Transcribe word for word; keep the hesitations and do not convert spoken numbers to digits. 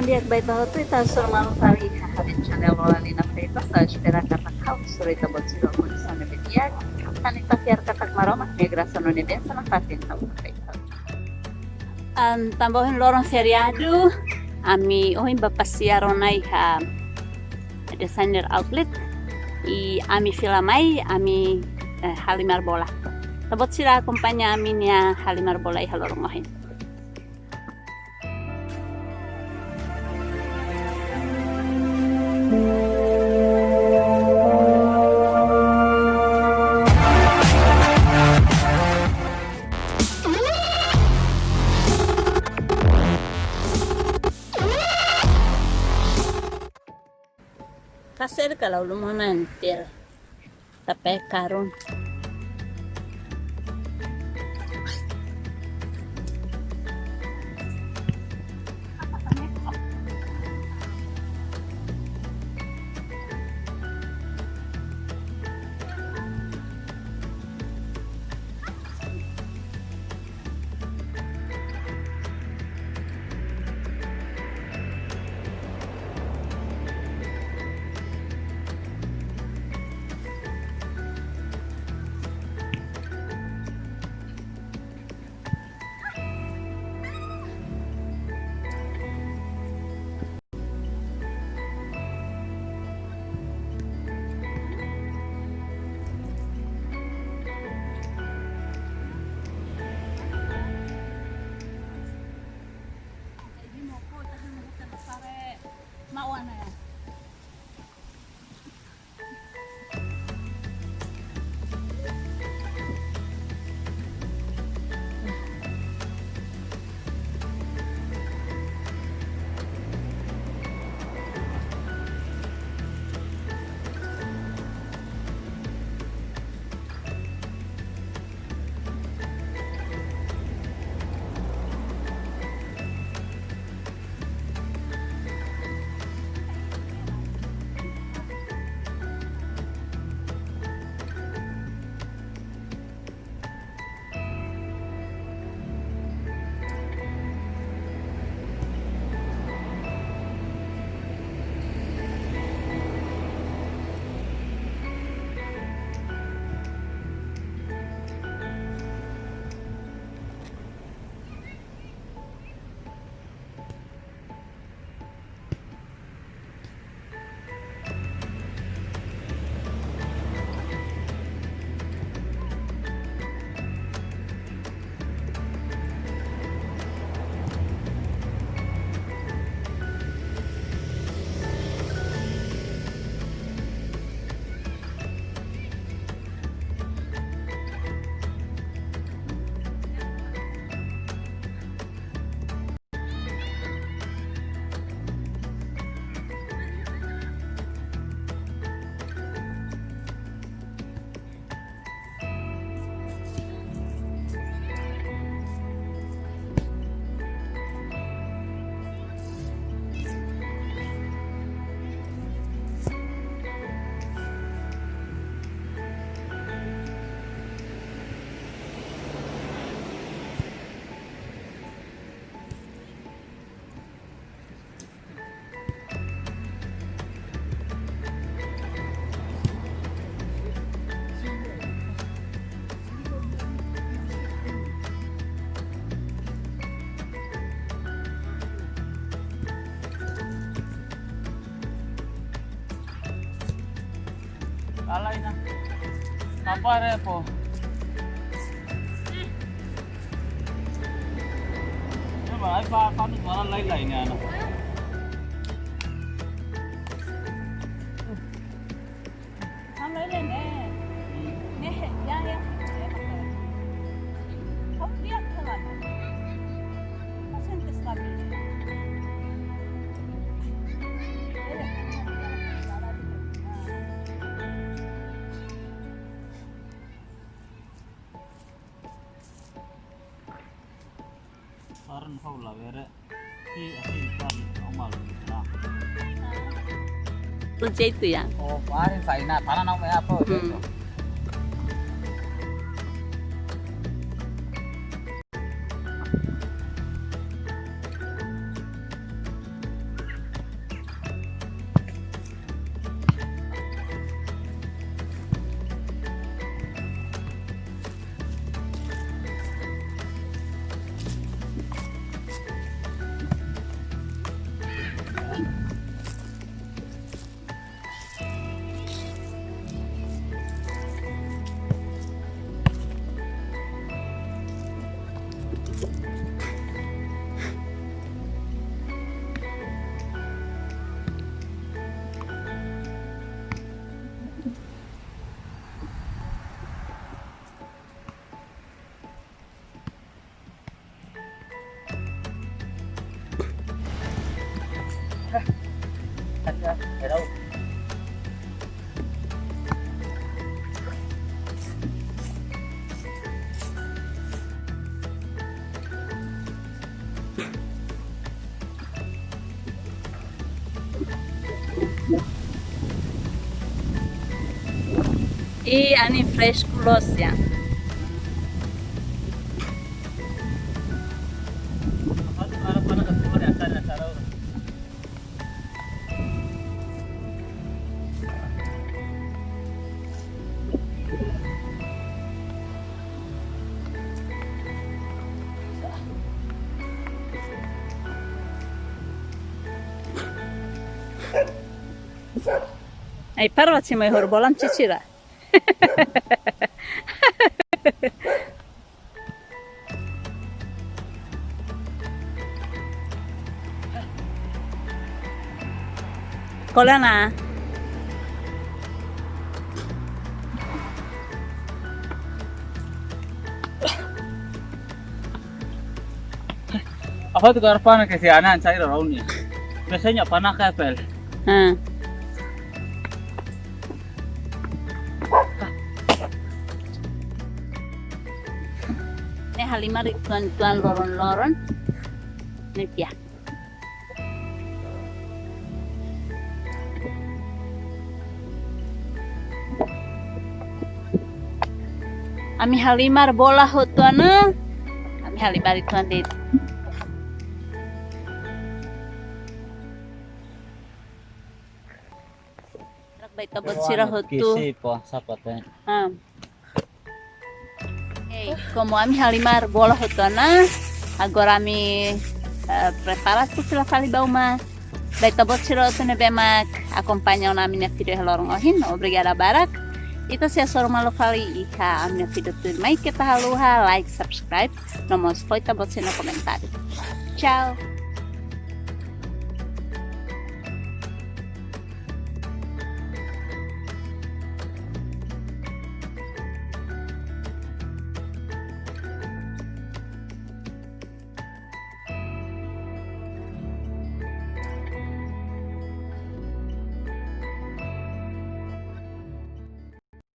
Di'ak, ba ita hotu, ita hasoru malu fali iha ha'u-nia channel Lola Lina Freitas, ha'u espera katak ha'u hasoru ita-boot sira ho kondisaun ne'ebé di'ak. Hanesan ita fiar katak Maromak nia grasa no nia bensaun nafatin ha'u ho ita. Am, tanba ohin loron feriadu, ami ohin bá pasiar ona iha Designer Outlet, i ami fila mai, ami, eh, halimar bola. Ita-boot sira akompaña ami-nia halimar bola iha loron ohin. Kasir kalau lumayan ter. Tapi karun. Lalai ona. Apa re po? Coba, ai pa kami malah lain-lain ya, anak. Kamu lain-lain, eh. Nih, ya, ya. Kamu lihat jalan. Pasen ke stabil. Paran kau la bere. Si, si, kan, kau malu, nah. Tuh jeitu ya. Oh, paran saina, tanah nama apa, hmm, jeitu. I anin fresku loos ya. Ai, para ba cima hor bolam cicira. Kola na. Apa tu garpana ke si anan cai rauni. Biasanya panaka pel. Hmm. Ne'e halimar uitoan-uitoan loron-loron. Ne'e tiha. Ami halimar bola hotu ona. Ami halimar uitoan de'it. Ba ita-boot sira hotu. Kisi po sapaten. Ah. Oke, komu ami halimar bola hotu ona, agora ami, eh, prepara atu fila fali ba uma. Ba ita-boot sira hotu ne'ebé mak akompaña ona ami-nia vídeo iha loron ohin, obrigada barak. Ita sei hasoru malu fali iha ami-nia vídeo tuirmai, keta haluha like, subscribe, no mós fó ita-boot sira-nia komentáriu. Tchau.